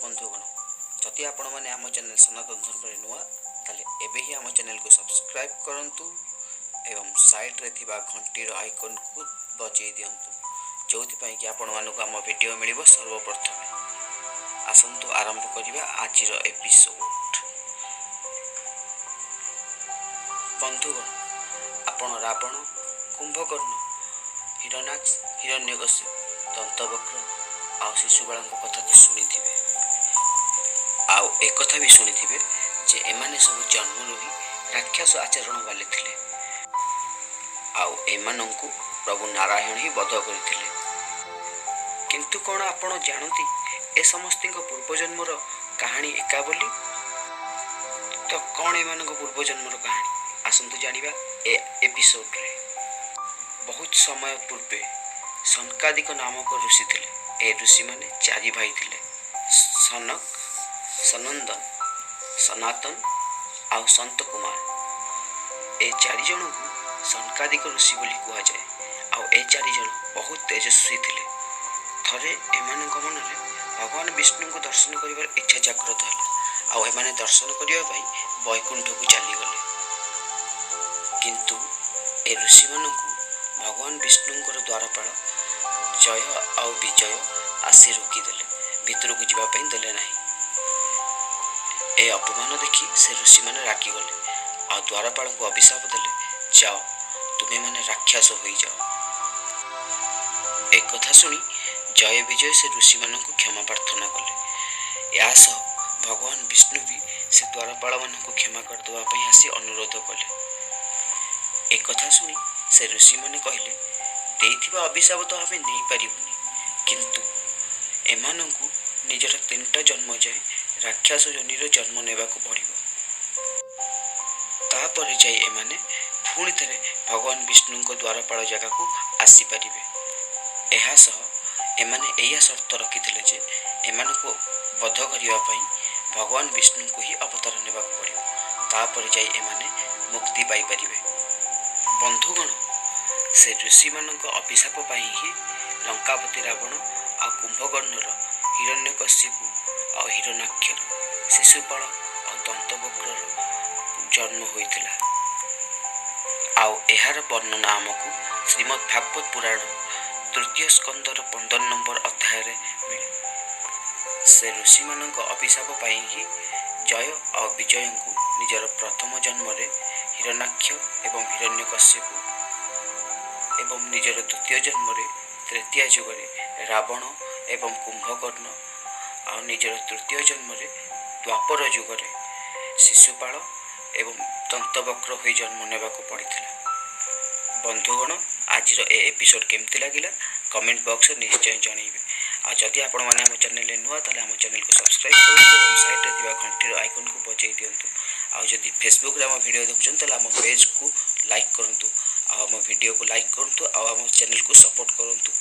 ବନ୍ଧୁଗଣ, ଯଦି ଆପଣମାନେ ଆମ ଚ୍ୟାନେଲ୍ ସନାତନ ଧର୍ମରେ ନୂଆ, ତାହେଲେ ଏବେ ହିଁ ଆମ ଚ୍ୟାନେଲକୁ ସବସ୍କ୍ରାଇବ୍ କରନ୍ତୁ ଏବଂ ସାଇଡ଼୍ରେ ଥିବା ଘଣ୍ଟିର ଆଇକନ୍କୁ ବଜେଇ ଦିଅନ୍ତୁ, ଯେଉଁଥିପାଇଁ କି ଆପଣମାନଙ୍କୁ ଆମ ଭିଡ଼ିଓ ମିଳିବ ସର୍ବପ୍ରଥମେ। ଆସନ୍ତୁ ଆରମ୍ଭ କରିବା ଆଜିର ଏପିସୋଡ଼। ବନ୍ଧୁଗଣ, ଆପଣ ରାବଣ, କୁମ୍ଭକର୍ଣ୍ଣ, ହିରଣ୍ୟାକ୍ଷ, ହିରଣ୍ୟକଶ୍ୟପ, ଦନ୍ତବକ୍ର ଆଉ ଶିଶୁପାଳଙ୍କ କଥା ତ ଶୁଣିଥିବେ। ଆଉ ଏକଥା ବି ଶୁଣିଥିବେ ଯେ ଏମାନେ ସବୁ ଜନ୍ମରୁ ହିଁ ରାକ୍ଷସ ଆଚରଣ ବାଲେ ଥିଲେ ଆଉ ଏମାନଙ୍କୁ ପ୍ରଭୁ ନାରାୟଣ ହିଁ ବଧ କରିଥିଲେ। କିନ୍ତୁ କ'ଣ ଆପଣ ଜାଣନ୍ତି ଏ ସମସ୍ତିଙ୍କ ପୂର୍ବଜନ୍ମର କାହାଣୀ ଏକା ବୋଲି? ତ କ'ଣ ଏମାନଙ୍କ ପୂର୍ବଜନ୍ମର କାହାଣୀ, ଆସନ୍ତୁ ଜାଣିବା ଏ ଏପିସୋଡ଼ରେ। ବହୁତ ସମୟ ପୂର୍ବେ ସନକାଦିକ ନାମକ ଋଷି ଥିଲେ। ଏ ଋଷିମାନେ ଚାରି ଭାଇ ଥିଲେ, ସନକ, ସନନ୍ଦନ, ସନାତନ ଆଉ ସନ୍ତ କୁମାର। ଏ ଚାରିଜଣଙ୍କୁ ସନକାଦିକ ଋଷି ବୋଲି କୁହାଯାଏ। ଆଉ ଏ ଚାରିଜଣ ବହୁତ ତେଜସ୍ୱୀ ଥିଲେ। ଥରେ ଏମାନଙ୍କ ମନରେ ଭଗବାନ ବିଷ୍ଣୁଙ୍କୁ ଦର୍ଶନ କରିବାର ଇଚ୍ଛା ଜାଗ୍ରତ ହେଲା ଆଉ ଏମାନେ ଦର୍ଶନ କରିବା ପାଇଁ ବୈକୁଣ୍ଠକୁ ଚାଲିଗଲେ। କିନ୍ତୁ ଏ ଋଷିମାନଙ୍କୁ ଭଗବାନ ବିଷ୍ଣୁଙ୍କର ଦ୍ୱାରପାଳ ଜୟ ଆଉ ବିଜୟ ଆସି ରୋକିଦେଲେ, ଭିତରକୁ ଯିବା ପାଇଁ ଦେଲେ ନାହିଁ। ଏ ଅପମାନ ଦେଖି ସେ ଋଷିମାନେ ରାଗିଗଲେ ଆଉ ଦ୍ୱାରପାଳଙ୍କୁ ଅଭିଶାପ ଦେଲେ, ଯାଅ, ତୁମେମାନେ ରାକ୍ଷସ ହୋଇଯାଅ। ଏକଥା ଶୁଣି ଜୟ ବିଜୟ ସେ ଋଷିମାନଙ୍କୁ କ୍ଷମା ପ୍ରାର୍ଥନା କଲେ। ଏହା ସହ ଭଗବାନ ବିଷ୍ଣୁ ବି ସେ ଦ୍ୱାରପାଳମାନଙ୍କୁ କ୍ଷମା କରିଦେବା ପାଇଁ ଆସି ଅନୁରୋଧ କଲେ। ଏକଥା ଶୁଣି ସେ ଋଷିମାନେ କହିଲେ, ଦେଇଥିବା ଅଭିଶାପ ତ ଆମେ ନେଇପାରିବୁନି, କିନ୍ତୁ ଏମାନଙ୍କୁ ନିଜର ତିନିଟା ଜନ୍ମ ଯାଏ ରାକ୍ଷସ ଯୋନିର ଜନ୍ମ ନେବାକୁ ପଡ଼ିବ। ତାପରେ ଯାଇ ଏମାନେ ପୁଣି ଥରେ ଭଗବାନ ବିଷ୍ଣୁଙ୍କ ଦ୍ୱାରପାଳ ଜାଗାକୁ ଆସିପାରିବେ। ଏହା ସହ ଏମାନେ ଏଇଆ ସର୍ତ୍ତ ରଖିଥିଲେ ଯେ ଏମାନଙ୍କୁ ବଧ କରିବା ପାଇଁ ଭଗବାନ ବିଷ୍ଣୁଙ୍କୁ ହିଁ ଅବତାର ନେବାକୁ ପଡ଼ିବ, ତାପରେ ଯାଇ ଏମାନେ ମୁକ୍ତି ପାଇପାରିବେ। ବନ୍ଧୁଗଣ, ସେ ଋଷିମାନଙ୍କ ଅଭିଶାପ ପାଇଁ ହିଁ ଲଙ୍କାପତି ରାବଣ ଆଉ କୁମ୍ଭକର୍ଣ୍ଣର ହିରଣ୍ୟକଶ୍ୟପୁ ଆଉ ହିରଣ୍ୟାକ୍ଷର ଶିଶୁପାଳ ଆଉ ଦନ୍ତବକ୍ରର ଜନ୍ମ ହୋଇଥିଲା। ଆଉ ଏହାର ବର୍ଣ୍ଣନା ଆମକୁ ଶ୍ରୀମଦ୍ ଭାଗବତ ପୁରାଣ ତୃତୀୟ ସ୍କନ୍ଧର 15 ନମ୍ବର ଅଧ୍ୟାୟରେ ମିଳେ। ସେ ଋଷିମାନଙ୍କ ଅଭିଶାପ ପାଇଁ ହିଁ ଜୟ ଆଉ ବିଜୟଙ୍କୁ ନିଜର ପ୍ରଥମ ଜନ୍ମରେ ହିରଣ୍ୟାକ୍ଷ ଏବଂ ହିରଣ୍ୟକଶ୍ୟପୁ ଏବଂ ନିଜର ଦ୍ୱିତୀୟ ଜନ୍ମରେ ତ୍ରେତୟା ଯୁଗରେ ରାବଣ ଏବଂ କୁମ୍ଭକର୍ଣ୍ଣ ଆଉ ନିଜର ତୃତୀୟ ଜନ୍ମରେ ଦ୍ୱାପର ଯୁଗରେ ଶିଶୁପାଳ ଏବଂ ଦନ୍ତବକ୍ର ହୋଇ ଜନ୍ମ ନେବାକୁ ପଡ଼ିଥିଲା। ବନ୍ଧୁଗଣ, ଆଜିର ଏ ଏପିସୋଡ଼ କେମିତି ଲାଗିଲା, କମେଣ୍ଟ ବକ୍ସରେ ନିଶ୍ଚୟ ଜଣାଇବେ। ଆଉ ଯଦି ଆପଣମାନେ ଆମ ଚ୍ୟାନେଲରେ ନୂଆ, ତାହେଲେ ଆମ ଚ୍ୟାନେଲକୁ ସବସ୍କ୍ରାଇବ୍ କରନ୍ତୁ ଏବଂ ସାଇଡ଼୍ରେ ଥିବା ଘଣ୍ଟିର ଆଇକନ୍କୁ ବଜାଇ ଦିଅନ୍ତୁ। ଆଉ ଯଦି ଫେସବୁକ୍ରେ ଆମ ଭିଡ଼ିଓ ଦେଖୁଛନ୍ତି, ତାହେଲେ ଆମ ପେଜ୍କୁ ଲାଇକ୍ କରନ୍ତୁ ଆଉ ଆମ ଭିଡ଼ିଓକୁ ଲାଇକ୍ କରନ୍ତୁ ଆଉ ଆମ ଚ୍ୟାନେଲକୁ ସପୋର୍ଟ କରନ୍ତୁ।